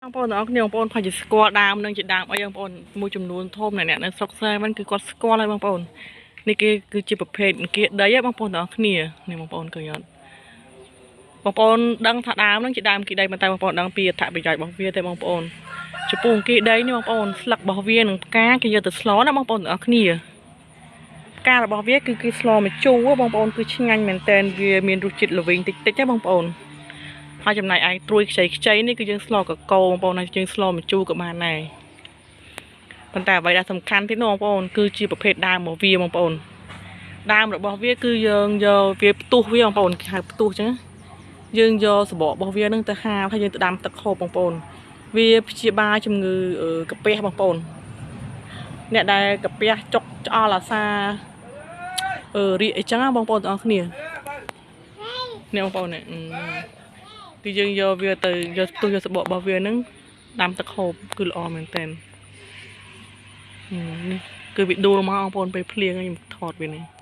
បងប្អូនទាំងអស់គ្នាបងប្អូនប្រហែលជាស្គាល់ដើមនឹងជាដើមអីបងប្អូនមួយចំនួនធំអ្នកនៅស្រុកស្រែវិញគឺគាត់ស្គាល់ហើយបងប្អូននេះគេគឺជាប្រភេទអង្គាដីហ៎បងប្អូនទាំងអស់គ្នានេះបងប្អូនឃើញអត់បងប្អូនដឹងថាដើមនឹងជាដើមអង្គាដីប៉ុន្តែបងប្អូនដឹងពីអត្ថប្រយោជន៍របស់វាទេបងប្អូនចំពោះអង្គាដីនេះបងប្អូនស្លឹករបស់វានឹងផ្កាគេយកទៅស្លណាបងប្អូនទាំងអស់គ្នាផ្ការបស់វាគឺគេស្លម្ជូរបងប្អូនគឺឆ្ងាញ់មែនតើវាមានរសជាតិល្វីងតិចតិចទេបងប្អូនហើយចំណែកឯត្រួយខ្ចីខ្ចីនេះគឺយើងស្លកកូបងប្អូនហើយយើងស្លម្ជូរក៏បានដែរប៉ុន្តែអ្វីដែលសំខាន់ទៀតនោះបងប្អូនគឺជាប្រភេទដើមរបស់វាបងប្អូនដើមរបស់វាគឺយើងយកវាផ្ទុះវាបងប្អូនគេហៅផ្ទុះអញ្ចឹងយើងយកសបករបស់វានឹងទៅហាលហើយយើងទៅដាំទឹកហូបបងប្អូនវាព្យាបាលជំងឺកាពះបងប្អូនអ្នកដែលកាពះចុកឆ្អល់អាសារាកអីចឹងបងប្អូនទាំងអស់គ្នានេះបងប្អូននេះគឺយើងយកវាទៅយកផ្ទុះយកសបករបស់វានឹងដាំទឹកហូបគឺល្អមែនតើនេះគឺវាដួលមកបងប្អូនពេលភ្លៀងខ្ញុំថតវានេះ។